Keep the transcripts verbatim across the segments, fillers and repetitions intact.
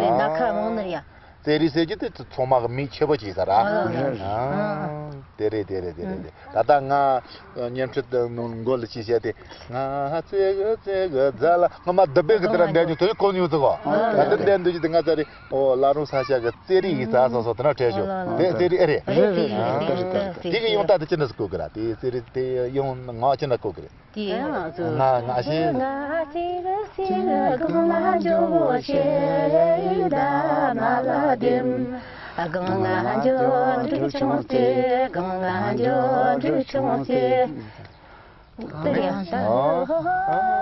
ལེ་ན་ཁ་མང་ནི་རེད་ཡ། རྩེད་རིགས་ཟེར་རྒྱུ་དེ་ཚོང་མ་གི་མིང་ཆེ་བོ་ཅིག་ཟེར་ར། ཨ། རེད་རེད་རེད་རེད། ད་ལྟ་ང་བརྙན་འཕྲིན་དེ་ནང་མགོ་ལ་ཅིག་བཤད་དེ། ང་རྩེད་གི་རྩེད་གི་རྫ་ལ། ང་མ་དུ་བེ་གི་དེ་ར་འདྲ་ཉུ་དོ་གོ་ཉུ་ཟེར་གོ། ད་དེ་འདྲ་འདུག་ཅིག་དེ་ང་ཚ་རེད། ཨོ། བླ་རུང་ས་ཆ་གི་རྩེད་རིགས་ཡིན་ས་སོ་སོ་དེ་ན་བྲལ་ཤོག་དེ་རྩེད་རིགས་ཨེ་རེད། རེད་རེད་རེད། དེ་གི་ཡོང་སྟངས་དེ་ཅི་འདྲ་ཟིག་གོ་གི་ར། དེ་རྩེད་རིགས་དེ་ཡོང་ང་ཅི་འདྲ་གོ་གི་རེད། དེ། ང་ང་ཤེས། ང་ཚེ་རུ་ཚེ་རུ་གང་ལ་འཇོ་བོ་ཆེ་ད་མ་ལ་དེམ། གང་ལ་འཇོ་འབྲུག་ཆུང་ཚེ། གང་ལ་འཇོ་འབྲུག་ཆུང་ཚེ། དེ་ཡང་ད། ཨ།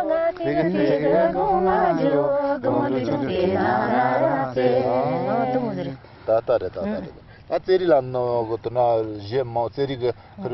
ང་ཚེ་རུ་ཚེ་རུ་གང་ལ་འཇོ། གང་འབྲུག་ཆུང་ཚེ་ན་ར་ར་ཚེ། ཨ། དེ་མོ་ཟེར། ད་ལྟ་རེད། ད་ལྟ་རེད། ད་རྩེད་རིགས་ལ་ནོ་གོ་དུ་ན་གཞས་མང་། རྩེད་རིགས་གི་ཁུར་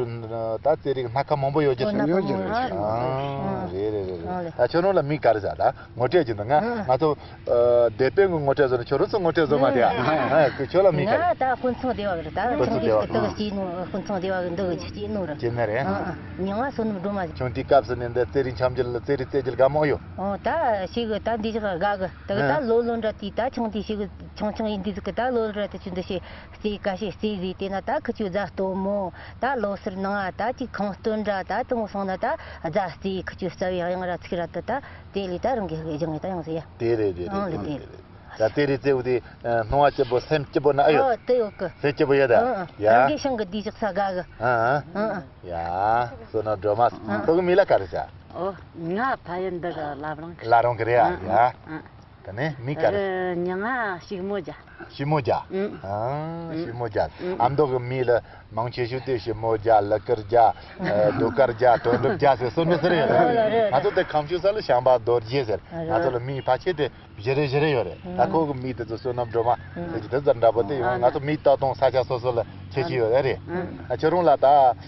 ད་རྩེད་རིགས་སྣ་ཁ་མང་པོ་ཡོད་ཀྱི། ཡོད་ཀྱི་རེད། ཨ། རེད་རེད་རེད་རེད། ད་ཁྱོད་རང་ལ་མིང་ག་རེ་ཟེར། ད་ངོ་སྤྲོད་ཀྱི་འདུག་ང་ང་ཚོ་ཨ་སྡེ་དཔོན་གི་ངོ་སྤྲོད་ཟེར་ན་ཁྱོད་རང་ཚོ་ངོ་སྤྲོད་བཟོ་མ་དེ། ཨ། ཁྱོད་ལ་མིང་ག་རེ། ང་ད་དཔོན་ཚང་སྡེ་བ་གི་རེད། ད་ཁྱོད་ཚང་སྡེ་བ། ཁྱོད་ཀྱི་སྐྱེས་ནོ། དཔོན་ཚང་སྡེ་བ་གི་འདི་གི་སྐྱེས་ནོ་རེད། སྐྱེས་ནོ་རེད། ཨ། མྱིང་ང་བསོད་ནམས་སྒྲོལ་མ་ཟེར། ཁྱོད་དུས་སྐབས་སུ་ནས་འདི་རྩེད་རིགས་འཆམ་རྒྱུ་ལ། རྩེད་རིགས་རྩེད་རྒྱུ་ལ་དགའ་མོ་ཡོད། ཨོ། ད་ཞིག་གི་ད་འདི་ཞིག་དགའ་གི། ད་གི་ད་ལོ་ལོ་འདྲ་དེ་ད་ཆུང་དུས་ཞིག་གི་ཆུང་ཆུང་ཡིན་དུས་ཟིག་གི་ད་ལོ་ལོ་འདྲ་དེ་ཆུ་འདི་ཞིག་རྩེད་ག་ཞིག་རྩེད་ཟིག་དེ་ན་ད་ཁི་ཆུ་རྫ་སྟོན་མོ། ད་ལོ་སར་ནང་ང་ད་ཅིག་ཁང་སྟོན་འདྲ་ད་དུང་སོང་ན་ད་རྫ་རྩེད། ཁི་ཆུ་རྩ་བའི་དབྱངས་ར་ཚིག་ར་ད་ད་དེ་ལས་ད་རང་གི་སྦྱངས་ད་ཡང་ཟེར་ཡ། དེ་རེད། དེ་རེད། ཨང་། དེ་ལས་རེད། དེ་རེད། ད་རྩེད་རིགས་རྩེ་བོ་དེ་ཨ་སྣང་བ་སྐྱིད་པོ། སེམས་སྐྱིད་པོ་ན་ཨེ་ཡོད། ཨོ། དེ་ཡོད་གི། སེམས་སྐྱིད་པོ་ཡོད་ད། ཨང་ཨང་། ཡ། རང་གི་ཤིང་གི་དུས་ཞིག་ས་དགའ་གི། ཨང་ཨང་། ཨང་ཨང་། ཡ། བསོད་ནམས་སྒྲོལ་མ། ཨང་། ཁྱོད་གི་མིང་ལ་ག་རེ་ཟེར། ཨོ། ང་ཕ་ཡུལ་འདི་གི་བླ་བྲང་གི། བླ་བྲང་གི་རེད་ཡ། ཨང་ཡ། ཨང་། དེ་ནས་མིང་ག་རེ། ཨ། མྱིང་ང་ཞིག་མོ་རྒྱལ། ཞིག་མོ་རྒྱལ། ཨང་། ཨང་། ཞིག་མོ་རྒྱལ། ཨང་། ཨ་མདོ་གི་མིང་ལ་མང་ཆེ་ཤོས་དེ་ཞིག་མོ་རྒྱལ། ལི་ཀིར་རྒྱལ། ཨ། ཟློས་གར་རྒྱལ། དོན་གྲུབ་རྒྱལ་ཟེར་བསོད་ནམས་ཟེར་ཡོད་རེད། ང་ཚོ་དེ་ཁམས་ཕྱོགས་ས་ལ་བྱམས་པ་རྡོ་རྗེ་ཟེར། ང་ཚོ་ལ་མིང་ཕལ་ཆེར་དེ་བཞི་རེ་བཞི་རེ་ཡོད་རེད། ད་ཁོ་གི་མིང་དེ་ཚོ་བསོད་ནམས་སྒྲོལ་མ་ཟེར་གྱི་དེ་ཙམ་འདྲ་པོ་དེ་ཡོང་། ང་ཚོ་མིང་བཏགས་སྟངས་ས་ཆ་སོ་སོ་ལ་ཁྱད་ཆོས་ཡོད་རེད། ཨ། ཁྱོད་རང་ལ་ད་ཨ་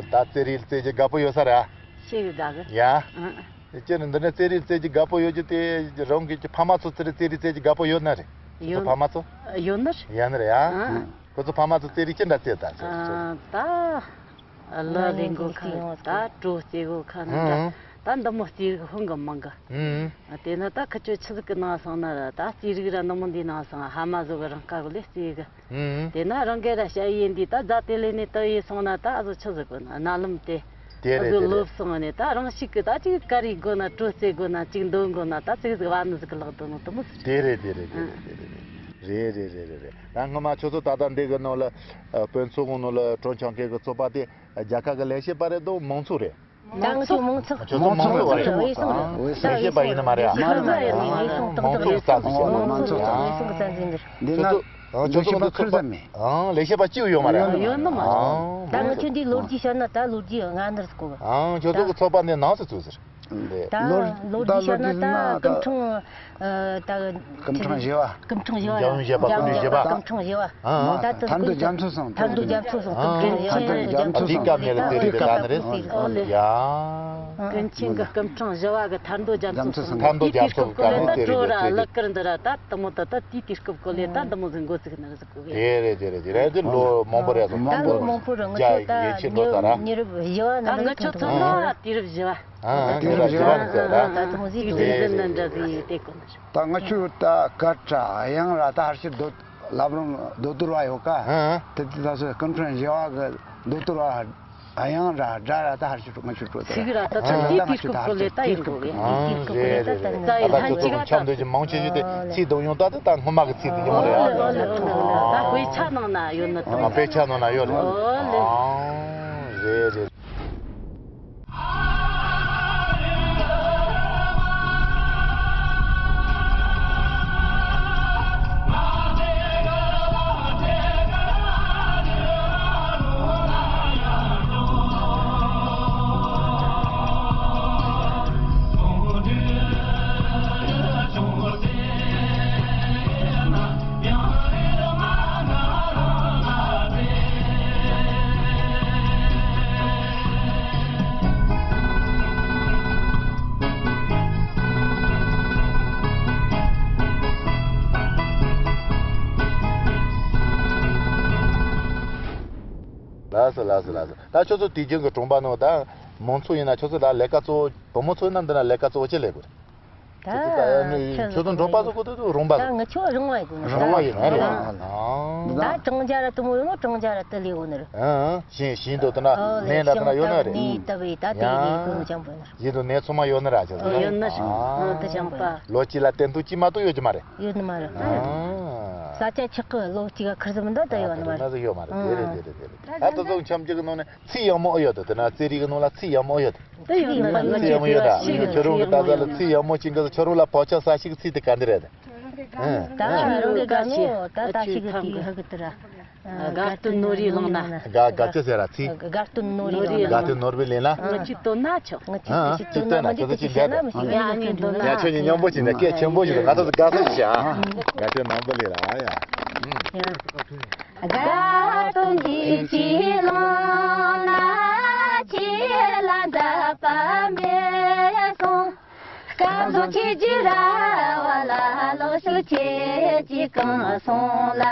ད་རྩེད་རིགས་རྩེ་རྒྱུ་དགའ་པོ་ཡོད་ས་རེད། ཞེ་གི་དགའ་གི། ཡ། ཨ། སྤྱིར་འདི་ནས་རྩེད་རིགས་རྩེ་རྒྱུ་དགའ་པོ་ཡོད་རྒྱུ་དེ་རང་གི་ཕ་མ་ཚོ་རྩེད་རིགས་རྩེ་རྒྱུ་དགའ་པོ་ཡོད་ནི་རེད། ཁོ་ཚོ་ཕ་མ་ཚོ། ཡོད་ནི་རེད། ཡོད་ནི་རེད་ཡ། ཨ། ཁོ་ཚོ་ཕ་མ་ཚོ་རྩེད་རིགས་ཅི་འདྲ་རྩེད་ད་ཟེར། ཨ། ད་གླུ་ལེན་གོ་ཁ་ད་བྲོ་རྩེད་གོ་ཁ་ནི་ད། ཨང་། ད་འདི་མོ་རྩེད་རིགས་ཧོན་གི་མང་གི། ཨང་། དེ་ནི་ད་ཁི་ཆོ་ཆི་ཟིག་གི་ནང་སོང་ན་ར། ད་རྩེད་རིགས་ར་འདི་མོ་འདི་ནང་སོང་། ཕ་མ་ཚོ་གི་རང་ཀ་གི་ལས་རྩེད་གི། ཨང་། དེ་ན་རང་གི་ར་ཞ་ཡིན་དུས་ད་རྫ་དེ་ལས་ནས་ད་ཡེ་སོང་ན་ད་ཨ་ཟོ་ཆི་ཟིག་གོ་ན་རྣ་ལམ་དེ། དེ་ཨ་རེད། ཟོ་དེ་རེད། ལོབས་སོང་ནས་ད་རང་ཞིག་གི་ད་ཅིག་ཀ་རེ་དགོ་ན། བྲོ་རྩེད་དགོ་ན། ཅིག་འདོན་དགོ་ན་ད་ཙིག་ཟིག་བ་ནི་ཟིག་གི་ལག་དོན་ནོ་དེ་མོ་ཟིག་དེ་རེད། དེ་རེད། དེ་རེད། ཨང་། དེ་རེད། རེད་རེད་རེད་རེད། ད་སྔོན་མ་ཁྱོད་ཚོ་ད་ལྟ་འདི་གི་ནང་ལ་ཨ་དཔོན་ཚོགས་ནང་ལ་གྲོང་ཆོག་མཁན་གི་ཚོགས་པ་དེ་རྒྱལ་ཁབ་གི་ལས་བྱེད་པ་རེད་དོ། མང་ཚོགས་རེད། ད་ང་ཚོ་མང་ཚོགས། ཁྱོད་ཚོ་མང་ཚོགས་རེད། འོས་སྲུང་། འོས་སྲུང་། ལས་བྱེད་པ་ཡིན་ནི་མ་རེད་ཨ། འོས་སྲུང་། འོས་སྲུང་ཏང་ཏང་རེད། མང་ཚོགས་ཀྱི་རྩ་འཛིན་བྱེད། མང་ཚོགས་ཀྱི་རྩ་འཛིན་རེད། འདི་ན་ཁྱོད་ཚོ། ཨང་། ཁྱོད་ཚོ་ལས་བྱེད་པ་ཁུར་ཙམ་མེད། ཨང་། ལས་བྱེད་པ་གཅིག་ཡོད་མ་རེད། ཡོད་ནི་མ་རེད། ཨང་། ད་ང་ཁྱོད་འདི་ལོ་རྒྱུས་བཤད་ན་ད་ལོ་རྒྱུས་ང་ནར་གོ། ཨང་། ཁྱོད་ཚོ་གི་ཚོགས་པ་འདི་ནང་དུ་བཙུགས་ཟེར། ད་ལོ་རྒྱུས་བཤད་ན་ད་སྐུ་ཕྲེང་། ཨ། ད་སྐུ་ཕྲེང་བཞི་བ། སྐུ་ཕྲེང་བཞི་བ། འཇམ་དབྱངས་བཞི་པ། སྐུ་ཕྲེང་བཞི་བ། ཨ། ད་ད་ཐར་འདོད་རྒྱ་མཚོ་སོང་། ཐར་འདོད་རྒྱ་མཚོ་སོང་། སྐུ་ཕྲེང་བཞི་བ། ཐར་འདོད་རྒྱ་མཚོ་སོང་། དེ་སྐབས་ནས་ལ་དེ་རིགས་ད་ནི་རེད། ཨོ་ལེ། ཡ། ཀུན་མཁྱེན་གི་སྐུ་ཕྲེང་བཞི་བ་གི་ཐར་འདོད་རྒྱ་མཚོ་སོང་། ཐར་འདོད་རྒྱ་མཚོ་གི་སྐབས་ནས་དེ་རིགས་ད་ལ་ཀིར་འདི་ར་ད་དེ་མོ་ད་ད་དེའི་དུས་སྐབས་གོ་ལེ་ད་འདི་མོ་ཟིག་འགོ་བཙུགས་ནི་རེད་ཟིག་གོ་གི། དེ་རེད། དེ་རེད། དེ་རེད། དེ་ལོ་མང་པོ་རེད་ཟིག། ད་ལོ་མང་པོ་རེད། ང་ཚོ་ད་ཉེ་ཆར་ལོ་ད་ར། ཉེ་རབས་བཞི་བ་ན། ད་ང་ཚོ་ཚོ་ན་དུས་རབས་བཞི་བ། ཨ། དེ་ར་བཞི་བ་ནི་ཟེར་ར། ད་དུང་ཟིག་དུང་ཟིག་ནི་འདྲ་ཟིག་དེ་གོ་ནི་རེད། ད་ང་ཆུ་ད་སྐད་གྲགས་དབྱངས་ར་ད་ཧར་ཤི་རྡོ་བླ་བྲང་རྡོ་དུར་བ་ཡོད་ཀ། ཨ། དེ་དེ་ད་སོ་སྐུ་ཕྲེང་བཞི་བ་གི་རྡོ་དུར་བ་དབྱངས་ར་སྒྲ་ར་ད་ཧར་ཤི་ང་ཆུ་དྲོ་དེ་ཚིག་ར་ད་ཚིག་དེ་དུས་སྐབས་གོ་ལེ་ད་ཡིན་གོ་གི། ཨ། རེད་རེད་རེད། ད་ད་ཁྱོད་ཚོ་འཆམ་འདོད་ཀྱི་མང་ཆེ་ཤོས་དེ་ཚིག་དང་ཡང་ད་དེ་ད་སྔོན་མ་གི་ཚིག་དེ་ཡོང་རེད། ཨ། ད་དཔེ་ཆ་ནང་ན་ཡོད་ནི་དང་། ཨ། དཔེ་ཆ་ནང་ན་ཡོད་རེད། ཨོ་ལེ། ཨ། རེད་རེད། ལགས་སོ་ལགས་སོ་ལགས་སོ། ད་ཁྱོད་ཚོ་དུས་རྒྱུན་གྱི་གྲོང་པ་ནང་ད་མང་ཚོགས་ཡིན་ན་ཁྱོད་ཚོ་ད་ལས་ཀ་གཙོ་བོ། བུ་མོ་ཚོ་ཡིན་ན་འདི་ན་ལས་ཀ་གཙོ་བོ་ཅི་ལས་དགོས་རེད། ད་ཁྱོད་ཚོ་ད་ནི་ཁྱོད་ཚོ་འབྲོག་པ་ཚོ་གོ་ད་ཚོ་རོང་པ་ད་ཚོ། ང་ཁྱོད་རོང་བ་ཡིན་གོ། རོང་བ་ཡིན་ཨ་རེད། ཨ། ད་ཀྲང་རྒྱ་ར་དུ་མོ་ཡོད་ནོ། ཀྲང་རྒྱ་ར་དུ་ལི་ཡོད་ནི་རེད། ཨ། ཤིང་ཤིང་དུ་དུ་ན་ཨོ་ནས་ད་དུ་ན་ཡོད་ནི་རེད། ནི་ད་བི་ད་དེ་ཡ་གི་གོ་ཅང་པོ་ནི། ཡིན་དུ་ནས་ཚོ་མ་ཡོད་ནི་ར་ཅང་ཨོ་ཡོད་ནི་ཞིག་ཨ། ད་ཅང་པོ། ལོ་གཅིག་ལ་ཏན་ཏུ་ཅི་མ་གཏོགས་ཡོད་ཀྱི་མ་རེད། ཡོད་ནི་མ་རེད། ཨ། ས་ཆ་ཆག་གི་ལོ་གཅིག་ག་ཁར་ཟིག་མི་འདུག་ད་ཡོད་ནི་མ་རེད། ཡོད་མ་རེད། དེ་རེད་དེ་རེད་དེ་རེད། ད་དུ་ཚོ་ཁྱམས་ཅིག་གི་ནང་ནས། ཚིག་ཡག་མོ་ཨེ་ཡོད་དོ། དེ་ན་རྩེད་རིགས་ནང་ལ་ཚིག་ཡག་མོ་ཨེ་ཡོད་དོ། དེ་ཡོད་ན། ཚིག་ཡག་མོ་ཡོད་ད། ཁྱོད་རང་གི་ད་ས་ལ་ཚིག་ཡག་མོ་ཅིག་གི་ཁྱོད་རང་ལ་ཕོ་ཆ་ས་ཞིག་ཚིག་དེ་ག་འདི་རེད། ད་ཁྱོད་རང་གི་ག་ནོ་ད་ད་ཞིག་གི་དེ་ཧ་གི་དེ་ར། དགའ་སྟོན་ནོར་བུའི་གླིང་ན། དགའ་དགའ་སྟོན་ཟེར་ར་ཚིག་དགའ་སྟོན་ནོར་བུའི་གླིང་ན། དགའ་སྟོན་ནོར་བུའི་གླིང་ན། ང་ཅིག་དོན་ན་ཆོག་ང་ཅིག་ཨ་ཨ་ཅིག་དོན་ན་ང་ཅིག་དོན་ན་མི་ཤེས་ན་མི་ཤེས་ན། ཡ་ངས་དོན་ན། ཡ་ཁྱོད་ཉིད་སྙོམས་པོ་ཅིག་ནས་སྐད་ཆེན་པོ་ཞིག་ང་ཚོ་དགའ་སྟོན་ཞིག་ཨ། དགའ་སྟོན་ནོར་བུའི་གླིང་ལ་ཨ་ཡ། དགའ་སྟོན་གྱི་ཁྱེད་ལོངས་ན་ཁྱེད་ལ་འདྲ་བ་མེད་སོང་། སྐལ་བཟང་ཁྱེད་ཀྱི་ར་བ་ལ་ལོག་ཤུགས་ཁྱེད་ཀྱི་གང་སོང་ལ།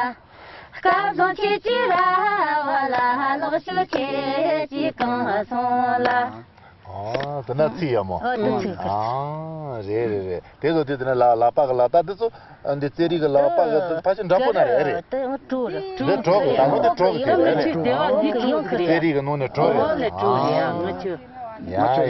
སྐལ་བཟང་ཁྱེད་ཀྱི་ར་བ་ལ་ལོག་ཤུགས་ཁྱེད་ཀྱི་གང་སོང་ལ། ཨ། དེ་ན་ཚིག་ཡག་མོ། ཨ། དེ་ཚིག་ཨ། རེད་རེད་རེད། དེ་ཚོ་དེ་དེ་ན་ལ་ལག་པ་གི་ལག་རྟགས་དེ་ཚོ། ཨ། འདི་རྩེད་རིགས་གི་ལག་པ་གི་ཕལ་ཆེར་འདྲ་པོ་ན་རེད། ཨ་རེད། དེ་ཡང་གྲོ་རེད། འདི་གྲོ་གི་ད་ལོ་འདི་གྲོ་གི་དེ་རེད། ང་ཆོའི་སྡེ་བ་འདི་གྲོ་གི་རེད། རྩེད་རིགས་གི་ནང་ནས་གྲོ་རེད། ཨོ་ལེ་གྲོ་རེད། ཨ། ང་ཆོའི། ཡ་ཡ་ཡ། ང་ཆོའི་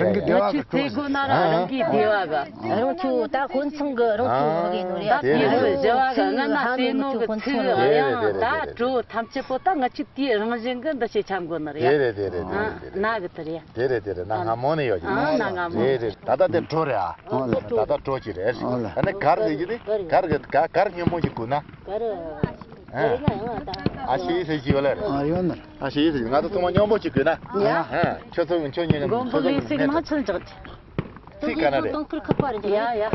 རྩེད་སྒོ་ན་ར་རང་གི་སྡེ་བ་གི། རང་ཆོ་ད་དཔོན་ཚང་གི་རང་ཆོ་ཨ་གི་ནོ་རེད། ད་དེ་རེད། བཞི་བ་གི་ང་ན་རྩེད་ནོ་གི་ཚིག་གི་ཡང་ད་གྲོ་ཐམས་ཅད་པོ་ད་ང་ཆོའི་དེའི་རང་བཞིན་གི་འདི་ཞེ་ཆམ་གོ་ནི་རེད། དེ་རེད་དེ་རེད་དེ་རེད། ན་གི་དེ་རེད། དེ་རེད་དེ་རེད། ན་སྔ་མོ་ནས་ཡོད་ཀྱི། ཨ་ན་སྔ་མོ། རེད་རེད། ད་ལྟ་དེ་གྲོ་རེད་ཨ། ཨོ་ལེ། ད་ལྟ་གྲོ་གཅིག་རེད། ཨོ་ལེ། ད་ནི་གར་རེད་ཀྱི་དེ་གར་གི་ག་གར་སྙན་མོ་ཞིག་དགོས་ན། གར། ཨ། ཨ་ཤེས་ཡིན་ཟེར་གྱི་ཡོད་ལེ། ཨ་ཡོད་ནི། ཨ་ཤེས་ཡིན་ཟེར་གྱི། ང་ཚོ་ཚང་མ་སྙོམས་པོ་ཞིག་དགོས་ན། ཡ། ཨ། ཁྱོད་ཚོ་ཁྱོད་གཉིས་ཀྱི་མགོན་པོ་ལས་ཚིག་མང་ཆེན་འཇོག་ཚིག་ག་ན་རེད། ཏོང་ཁུར་ཁག་པ་རེད། ཡ་ཡ།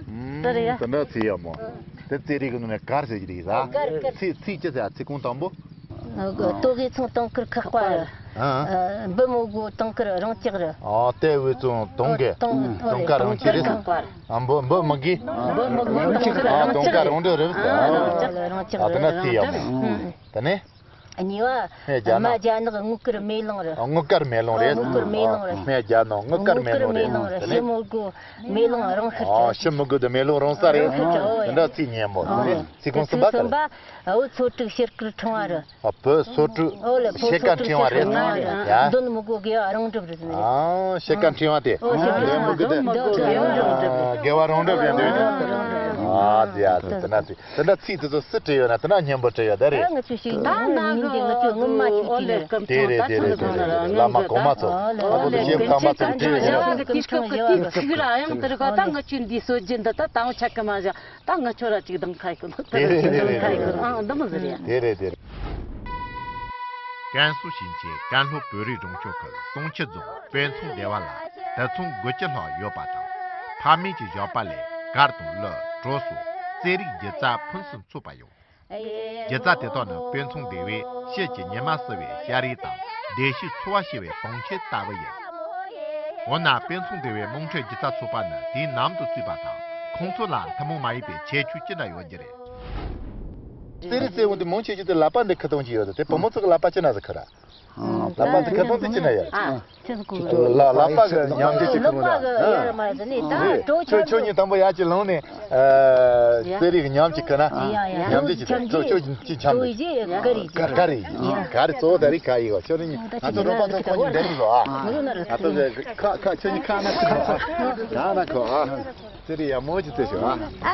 ཨུམ། དེ་རེད་ཡ། དེ་འདྲ་ཚིག་ཡག་མོ། དེ་རྩེད་རིགས་ཀྱི་ནང་ནས་གར་ཟེར་གྱི་རེད་ཟ། གར་གར། ཚིག་ཚིག་ཅི་ཟེར་ཚིག་གོང་དང་པོ། ཏོ་གི་ཚང་ཏོང་ཁུར་ཁག་པ་རེད། ཨ། འབུ་མོ་གོ་ཏོང་ཁུར་རང་ཅག་རེད། ཨ། དེ་བས་ཙང་ཏོང་གི་ཏོང་ཏོང་ཁ་རང་ཅག་རེད། ཨ། འབུ་འབུ་མི་གི། འབུ་མི་གོ་ཏོང་ཁུར་ཨ། རང་ཅག་ཏོང་ཁ་རེད། རང་འདྲ་རེད། ཨ། རང་ཅག་རེད། རང་ཅག་ཨ། དེ་ན་རེད། ཚིག་ཡག་མོ། ཨ། དེ་ནས། གཉིས་པ། སྨད་རྒྱ་ནག་རྨ་རྒྱ་ནག་དངུལ་དཀར་མེ་ལོང་རེད། དངུལ་དཀར་མེ་ལོང་རེད། ཨ། དངུལ་དཀར་མེ་ལོང་རེད། སྨད་རྒྱ་ནག་དངུལ་དཀར་མེ་ལོང་རེད། དངུལ་དཀར་མེ་ལོང་རེད། དེ་ནས། ཞི་མོལ་གོ་མེ་ལོང་རིང་ས་རེད། ཨ། ཞི་མོལ་གོ་དེ་མེ་ལོང་རིང་ས་རེད། ཨོ་ཡ། དེ་འདྲ་ཚིག་སྙན་པོ། ཨོ། དེ་ནས་ཚིག་ཁུངས་གསུམ་པ་ག་རེ། ཚིག་གསུམ་པ། བོད་མཚོ་དྲུག་ཤེལ་དཀར་ཕྲེང་བ་རེད། ཨ། བོད་མཚོ་དྲུག་ཤེལ་དཀར་ཕྲེང་བ་རེད། ཨོ་ལེ། བོད་མཚོ་དྲུག་ཤེལ་དཀར་ཕྲེང་བ་རེད། ཡ། འདོན་མི་གོ་དགེ་བ་རང་གྲུབ་རེད་ཟེར་ནས། ཨ། ཤེལ་དཀར་ཕྲེང་བ་དེ། ཨོ། ཤེལ་དཀར་ཕྲེང་བ། འདོན་མི་གོ་དེ། འདོན་མི་གོ་དགེ་བ་རང་གྲུབ་རེད། ཨ། དགེ་བ་རང་གྲུབ་རེད་འདོད། ཨ། དེ་ཡ། དེ་ན་དེ། དེ་འདྲ་ཚིག་དེ་ཚོ་སུས་བྲིས་ཡོད་ན། དེ་ན་སྙན་པོ་བྲིས་ཡོད་ད་རེད། ད་ང་ཚོས་ཤེས། ད་ན་གི་ང་ཚོས་ངོ་མ་ཤེས་ཀྱི་རེད། དེ་རེད། དེ་རེད། དེ་རེད། བླ་མ་གོང་མ་ཚོ། ཨོ་ལེ། ཨོ་ལེ། སྐྱེས་ཁམས་མ་ཚོ་བྲིས་ཡོད་རེད། དེ་སྐབས་ཀྱི་དུས་སྐབས་ཀྱི་ཚིག་ར་ཡང་དེ་རིགས་ད་ང་ཚོས་འདི་སྲོལ་རྒྱུན་འདི་ད་དང་ཆ་གི་མ་བཞག་ད་ང་ཁྱོད་ར་ཅིག་གདམ་ཁ་ཡི་གི། དེ་རེད། དེ་རེད། དེ་རེད། ཨང་འདི་མོ་ཟེར་ཡ། དེ་རེད། དེ་རེད། ཀན་སུའུ་ཞིང་ཆེན་ཀན་ལྷོ་བོད་རིགས་རང་སྐྱོང་ཁུལ་སུང་ཆུ་རྫོང་དཔོན་ཚོང་སྡེ་བ་ལ་དུད་ཚང་དགུ་བཅུ་ལྷག་ཡོད་པ་དང་། ཕ་མེས་ཀྱི་ཞོགས་པ་ལས་གར་དང་གླུ། བྲོ་སོགས་རྩེད་རིགས་སྒྱུ་རྩལ་ཕུན་སུམ་ཚོགས་པ་ཡོད། སྒྱུ་རྩལ་དེ་དག་ནི་དཔོན་ཚོང་སྡེ་བས་ཕྱི་གྱི་ཉི་མ་བསུ་བའི་ཞལ་རས་དང་། བདེ་སྐྱིད་འཚོ་བ་ཞེས་པའི་བང་ཆེན་ལྟ་བུ་ཡིན། འོ་ན་དཔོན་ཚོང་སྡེ་བའི་དམངས་ཁྲོད་སྒྱུ་རྩལ་ཚོགས་པ་ནི་དུས་ནམ་དུ་བཙུགས་པ་དང་། ཁོང་ཚོ་ལ་ཐུན་མོང་མ་ཡིན་པའི་ཁྱད་ཆོས་ཅི་འདྲ་ཡོད་རྒྱུ་རེད། རྩེད་རིགས་རྩེ་བོ་འདི་མང་ཆེ་ཤོས་དེ་ལག་པ་འདི་ཁུར་གཏོང་གི་ཡོད་དེ། དེ་བུ་མོ་ཚོ་གི་ལག་པ་ཅི་འདྲ་ཟིག་ཁུར་ར། ལག་པ་འདི་ཁུར་གཏོང་དེ་ཅི་འདྲ་ཡོད། ཨ། ལ་ལག་པ་གི་ཉམས་ཅིག་ཅིག་ཁུར་འོང་ད། ལག་པ་གི་ཡར་མར་ཟེར་ནས་ད། ཨ། ཁྱོད་ཁྱོད་གཉིས་དང་པོ་ཡར་ཅིག་ལངས་ནས། ཨ། རྩེད་རིགས་ཉམས་ཅིག་ཁུར་ན། ཡ་ཡ། ཉམས་ཅིག་ཅིག་ཁྱོད་ཁྱོད་ཅིག་འཆམ་ནས། ཀ་རེ་ཀ་ཀ་རེ་ཀ་རེ་གཙོ་བོ་ད་རིགས་ཁ་ཡིག་གོ། ཁྱོད་རིགས་ང་ཚོ་རོགས་པ་ཚོ་ཁོ་གཉིས་འདེམས་དགོས་ཨ། ང་ཚོ་ཁ་ཁ་ཁྱོད་གཉིས་ཁ་ན་ཁུར་ཨ། ད་ན་ཁོ་ཨ། རྩེད་རིགས་ཡག་མོ་ཅིག་རྩེ་ཤོག་ཨ། ཨ་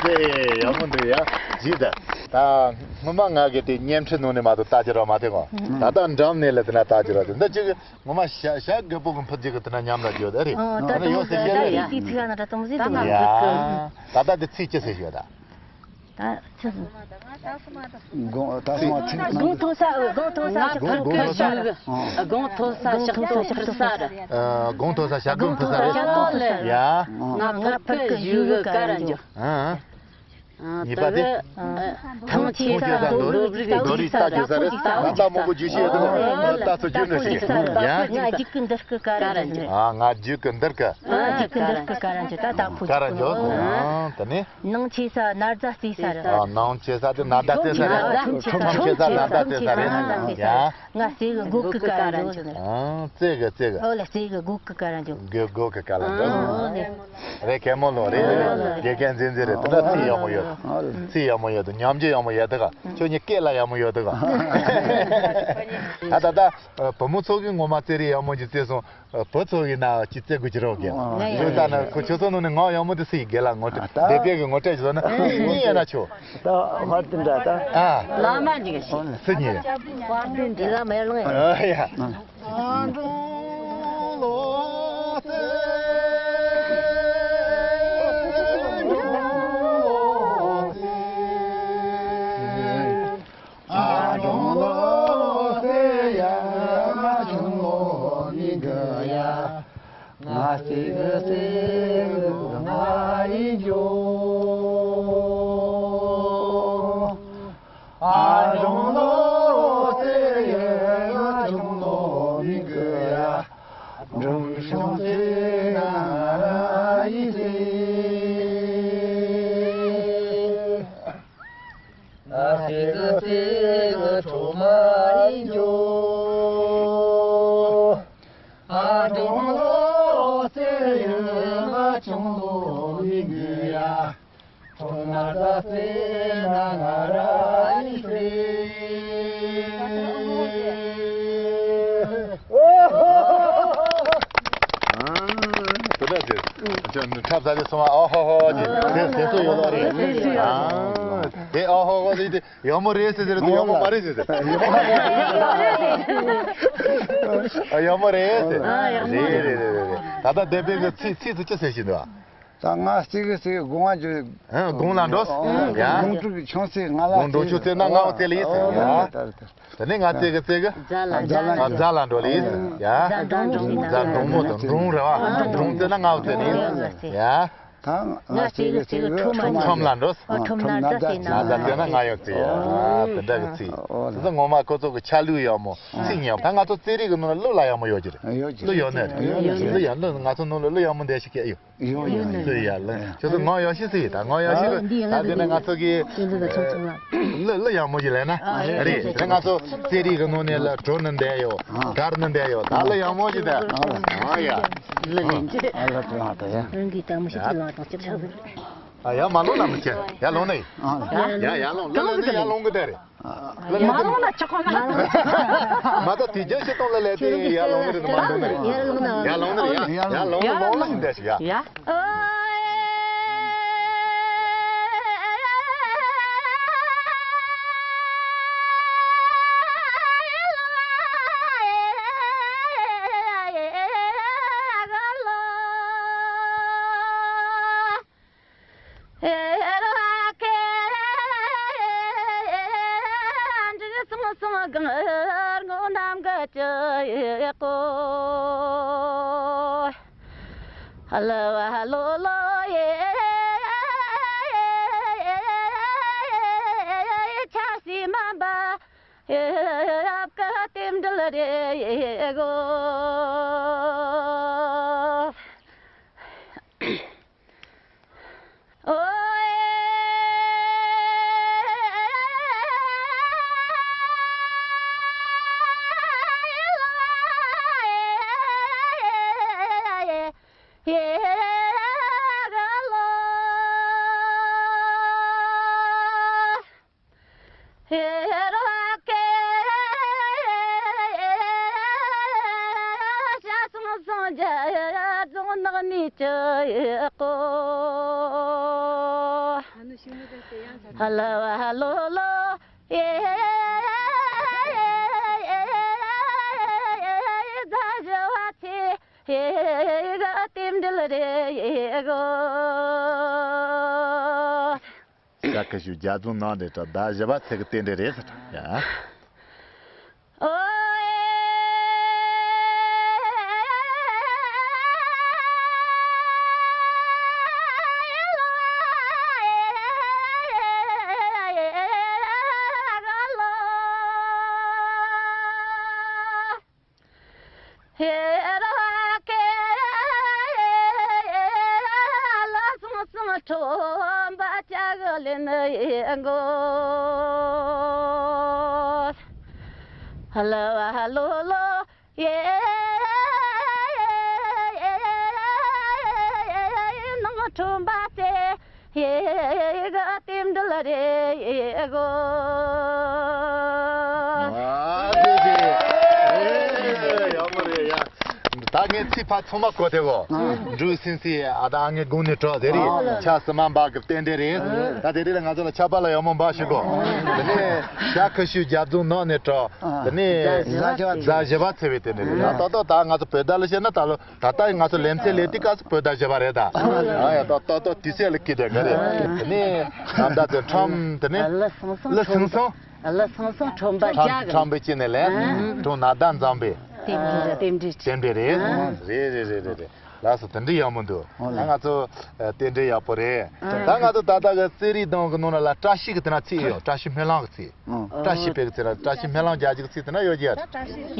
ཙི། ཡག་མོ་འདུག་ཡ། ཇི་ལྟར། ད་སྔོན་མ་ང་གི་དེ་བརྙན་འཕྲིན་ནང་ནས་མ་གཏོགས་ལྟ་རྒྱུ་ར་མ་ཐེངས་གོ། ད་ལྟ་འགྲམ་ནས་ལ་དེ་ན་ལྟ་རྒྱུ་ར་དེ་འདི་ཅིག་ངོ་མ་ཞྭ་ཞྭ་རྒད་པོ་གི་འཕུར་རྒྱུ་གི་དེ་ན་ཉམས་ལ་རྒྱུ་ད་རེད། ཨ། ད་ད་ཡོད་ཟེར་རྒྱུ་ད་རེད། ཡ། དེ་ཚིག་ན་ད་དུང་ཟེར་དུ་ཡ། ད་ད་དེ་ཚིག་ཅི་ཟེར་ཞུ་ད། ད་ཆི་ཟེར། དགོང་ད་སོང་ཚིག་དགོང་ཐོག་ས། དགོང་ཐོག་ས་ཕྱག་ཕུར་ས་རེད། དགོང་ཐོག་ས་ཕྱག་ཕུར་ས་རེད། ཨ། དགོང་ཐོག་ས་ཕྱག་ཕུར་ས་རེད། ཡ། ང་ཕར་ཕུད་བཞུགས་གི་ཀ་ར་འཇོག། ཨ། ཨ། གཉིས་པ་དེ། ཐང་ཆེ་ས་མདོ་རིག་མདོ་རིག་ལྟ་རྒྱུ་ས་རེད། ང་ད་མང་པོ་རྒྱུས་ཤེས་ཡོད་དོ། ལྟ་ཚོ་རྒྱུས་འདྲ་ཞིག་ཡ། ང་རྒྱུག་གི་འདིར་སྐུ་ཀ་ར་འཇོག། ཨ། ང་རྒྱུག་གི་འདིར་སྐུ། ང་རྒྱུག་གི་འདིར་སྐུ་ཀ་ར་འཇོག། ད་ད་ཕུ་ཀ་ར་འཇོག། ཨ། དེ་ནས། ནང་ཆེ་ས་ནར་རྫ་རྩེ་ས་རེད། ཨ། ནང་ཆེ་ས་དེ་ནར་རྫ་རྩེ་ས་རེད། ཁྲོམ་ཆེ་ས་ནར་རྫ་རྩེ་ས་རེད། ཡ། ང་རྩེ་གི་སྒོ་གི་ཀ་ར་འཇོག། ཨ། རྩེ་གི་རྩེ་གི། ཨོ་ལེ། རྩེ་གི་སྒོ་གི་ཀ་ར་འཇོག། སྒོ་སྒོ་གི་ཀ་ར་འཇོག། ཨོ་ལེ། རེད། གད་མོ་ལོ་རེད། ཨོ་ལེ། དགེ་རྒན་འཛིན་འཛིན་རེད། དེ་འདྲ་ཚིག་ཡག་མོ་ཡོད། ཨོ་ལེ། ཚིག་ཡག་མོ་ཡོད་དོ། ཉམས་རྒྱུ་ཡག་མོ་ཡོད་དོ་ག། ཁྱོད་གཉིས་སྐད་ལ་ཡག་མོ་ཡོད་དོ་ག། ད་ད་ད་བུ་མོ་ཚོ་གི་ངོ་མ་རྩེད་རིགས་ཡག་མོ་ཅིག་རྩེས་སོང་། བུ་ཚོ་ཡིན་ན་ཅི་རྩེ་དགོས་ཀྱི་རོགས་གི། ཨ། ཁྱོད་ལྟ་ན་ཁོ་ཁྱོད་ཚོ་ནང་ནས་ངག་ཡག་མོ་དེ་སུ་ཡིན། དགེ་ལ་ངོ་སྤྲད། ཨ། ད་སྡེ་པས་གི་ངོ་སྤྲད་ཀྱི་ཟོ་ན་ཨེ། སུ་ཡིན་ཡིན་ན་ཆོག། ད་ཧར་དེ་འདྲ་ད། ཨ། བླ་མ་འཇིགས་ཤིག། སུ་ཡིན། ཧར་དེ་འདྲ། བླ་མ་ཡར་ལངས། ཨ་ཡ། ཨ་སྒྲུང་ལོ་ཟེར་ཡ། ང་སྒྲུང་ལོ་མི་དགོས་ཡ། ང་རྩེ་གི་རྩེ་གི་ང་ཡིན་རྒྱུ། ཨ་སྒྲུང་ལོ་ཟེར་ཡ། ང་སྒྲུང་ལོ་མི་དགོས་ཡ། སྒྲུང་སྒྲུང་ཟེར་ང་ར་ཡིན་ཟེར། ང་རྩེ་གི་རྩེ་གི་གྲོ་མ་ཡིན་རྒྱུ། ཨ་སྒྲུང་ལོ་ཟེར་ཡ། ང་སྒྲུང་ལོ་མི་དགོས་ཡ། ཁྲོམ་ན་རྩྭ་རྩེ་ན་ང་ར་ཡིན། ཁྲབ་ཟ་དེ་སོང་བ། ཨོ་ཧོ་ཧོ་ཅེས་དེ་ཟེར་སྲོལ་ཡོད་ལོ་རེད། ཨ་དེ་ཨོ་ཧོ་ཧོ་ཟེར་དེ་ཡག་མོ་རེད་ཟེར་ཟེར་དུས་ཡག་མོ་མ་རེད་ཟེར་ཟེར། ཨ་ཡག་མོ་རེད་ཟེར། ཨ་ཡག་མོ་རེད། རེད་རེད་རེད་རེད། ད་ལྟ་སྡེ་པའི་གི་ཚིག་ཚིག་ཚོ་ཅི་ཟེར་བཞིན་འདུག་ཨ། ད་ང་གཅིག་གི་གཅིག་གི་དགོངས་པ་བརྗོད། ཨ་དགོངས་ལ་འགྲོ། ཨ་ཡ། དགོངས་དྲུག་གི་ཆུང་ཚེ་ང་ལ་དགོངས་དྲུག་ཆུང་ཚེ་ན་ང་ལ་བརྩེ་ལེ་ཟེར། ཨ་ཡ། ད་རེད་ད་རེད། དེ་ནས་ང་བརྩེ་གི་བརྩེ་གི། རྫ་ལ་རྫ་ལ་རྫ་ལ་འགྲོ་ལེ་ཟེར། ཡ། རྫ་འབྲོང་མོ་དང་འབྲོང་རེད་བ། འབྲོང་བརྩེ་ན་ང་ལ་བརྩེ་ལེ་ཟེར། ཡ། ད་ང་གཅིག་གི་གཅིག་གི་ཁྲོམ་ཁྲོམ་ལ་འགྲོ། ཨ་ཁྲོམ་ན་རྫ་བརྩེ་ན་ང་ལ་བརྩེ་ན་ང་ཡང་བརྩེ། ཨ་དེ་འདྲ་གི་ཚིག་དེ་ཚོ་ངོ་མ་ཁོ་ཚོ་གི་ཆ་ལུགས་ཡག་མོ་ཚིག་ཉག་ད་ང་ཚོ་རྩེད་རིགས་གི་ནང་ལ་གླུ་ལ་ཡག་མོ་ཡོད་ཀྱི་རེད། ཡོད་ཀྱི་གླུ་ཡོད་ནི་རེད། ཡོད་ཀྱི་གླུ་ཡག་གླུ་ང་ཚོ་ནང་ལ་གླུ་ཡག་མོ་འདྲ་ཞིག་ཡོད། ཡོད་ཡོད་ཡོད་ཡ་ལ། ཁྱོད་ཚོ་ངོ་ཡག་ཤོས་ཟིག་ཡིན། ད་ངོ་ཡག་ཤོས་ད་དེ་ནས་ང་ཚོ་གི་གླུ་གླུ་ཡག་མོ་ཞིག་ལེན་ན་རེད། དེ་ང་ཚོ་རྩེད་རིགས་གི་ནང་ནས་ལ་བྲོ་ནི་འདྲ་ཡོད། གར་ནི་འདྲ་ཡོད། ད་གླུ་ཡག་མོ་ཞིག་ད། ཨ་ཡ། གླུ་ལེན་རྒྱུ། ཨ་ལ་དེ་ཡང་ད་ཡ། རང་གི་ལྟད་མོ་ཞིག་ལ་དང་ཅི་ཆགས། ཨ་ཡ་མ་ལོང་ན་མི་ཆེ། ཡ་ལོང་ནི། ཡ་ཡ་ལོང་ལོང་ནི་ཡ་ལོང་གི་དེ་རེད། མ་ལོང་ན་ཆོག་གོ་ན། མ་ད་དེ་རྒྱལ་སྤྱི་སྟོང་ལ་ལས་དེ་ཡར་ལོང་གི་རེད། མ་ལོང་ནི་རེད། ཡར་ལོང་ནི་རེད། ཡར་ལོང་ནི་ཡར་ལོང་ནི་ཡར་ལོང་ནི་འདྲ་ཞིག་ཡ། ཡ། ཤ་ཁུ་ཤུ་རྒྱ་རྫོང་ནང་འདྲེ་གྲ་ཟླ་བཞི་པ་ཚེ་གི་རྟེན་འབྲེལ་རེད་ཟེར་ཡ། ཨ་ཟེ་ཟེ། ཨེ། ཡག་མོ་རེད་ཡ། ད་ངས་ཚིག་ཕར་ཚང་མ་གོ་དེ་གོ། འབྲུག་སེང་སི་ཨ་ད་ངས་དགུང་ནས་གྲོགས་དེ་རེད། ཨ་ཆ་སི་མ་འབའ་གི་རྟེན་འབྲེལ་རེད། ད་དེ་རིང་ལ་ང་ཚོ་ལ་ཆར་པ་ལ་ཡག་མོ་འབའ་ཞིག་གོ། དེ་ནས་ཤ་ཁུ་ཤུ་རྒྱ་རྫོང་ནང་ནས་གྲོགས། དེ་ནས་གཟའ་བཞི་པ་ཚེ་བའི་རྟེན་འབྲེལ་རེད། ད་ཏོག་ཏོག་ད་ང་ཚོ་བོད་ཟླ་ལ་བཤད་ན་ད་ལོ། ད་ལྟ་ང་ཚོ་ལེ་ཚན་ལས་དེ་སྐབས་སུ་བོད་ཟླ་བཞི་པ་རེད་ད། ཨ་ཡ་ད་ཏོག་ཏོག་དུས་ཚོད་ལ་སྐྱིད་དེ་ག་རེད། དེ་ནས་ནམ་ཟླ་དེ་ཁྲམ་དེ་ནས་ལི་སང་སང་ལི་སང་སང་ཁྲོམ་པ་ཁྲམ་ཁྲམ་པའི་ཅི་ནས་ལེན་ཁྲོམ་ན་ཟླ་འཛམ་པའི་རྟེན་འབྲེལ་རྟེན་འབྲེལ་རེད་རེད་རེད་རེད་རེད། ལགས་སོ་དེ་འདྲ་ཡག་མོ་འདུག་ད་ང་ཚོ་རྟེན་འབྲེལ་ཡག་པོ་རེད། ད་ང་ཚོ་ད་ལྟ་གི་རྩེད་རིགས་དང་གི་ནང་ལ་བཀྲ་ཤིས་གི་དེ་ན་ཚིག་ཡོད། བཀྲ་ཤིས་སྨོན་ལམ་གི་ཚིག་བཀྲ་ཤིས་པའི་གི་ཚེ་ལ་བཀྲ་ཤིས་སྨོན་ལམ་རྒྱག་རྒྱུ་གི་ཚིག་དེ་ན་ཡོད་ཀྱི་ཡ།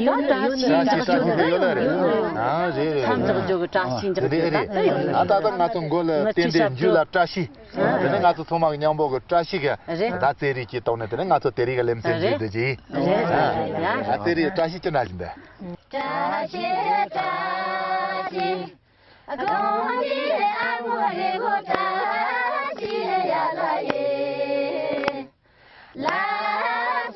ཡོད་ད་ཡོད་ནི་བཀྲ་ཤིས་བཀྲ་ཤིས་དེ་ཡོད་ལ་རེད། ཨ་རེད་རེད་མཚམས་འཇོག་རྒྱུ་གི་བཀྲ་ཤིས་འཇོག་རེད་རེད་རེད། ཨ་ད་ད་ང་ཚོ་མགོ་ལ་རྟེན་འབྲེལ་མཇུག་ལ་བཀྲ་ཤིས། དེ་ནས་ང་ཚོ་ཚང་མ་གི་མཉམ་པོ་གི་བཀྲ་ཤིས་གི་རེད། ད་རྩེད་རིགས་ཀྱི་ཐོག་ནས་དེ་ནས་ང་ཚོ་དེ་རིགས་གི་ལེ་ཚན་རེད་འཇུག་རྒྱུ་ཡིན། རེད་རེད་རེད། ཨ་རྩེད་རིགས་བཀྲ་ཤིས་ཅི་འདྲ་ཞིག་འདི། བཀྲ་ཤིས་བཀྲ་ཤིས། གང་གི་ཨ་མོ་རེ་གོ་བཀྲ་ཤིས་ཡ་ལ་ཡེ། ལ་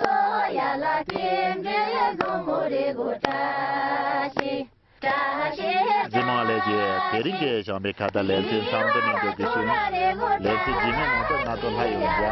སོ་ཡ་ལ་ཀེམ་ཀེ་གང་མོ་རེ་གོ་བཀྲ་ཤིས་བཀྲ་ཤིས། རྗེས་མ་ལས་ ཀྱེ། དེ་རིང་གི་བྱམས་པའི་ཁ་བརྡ་ལེ་ཚན་མཚམས་འདི་ནས་འཇོག་རྒྱུ་ཞུ། ལེ་ཚན་རྗེས་མའི་ནང་དུ་ང་ཚོ་སླར་ཡོང་རྒྱུ།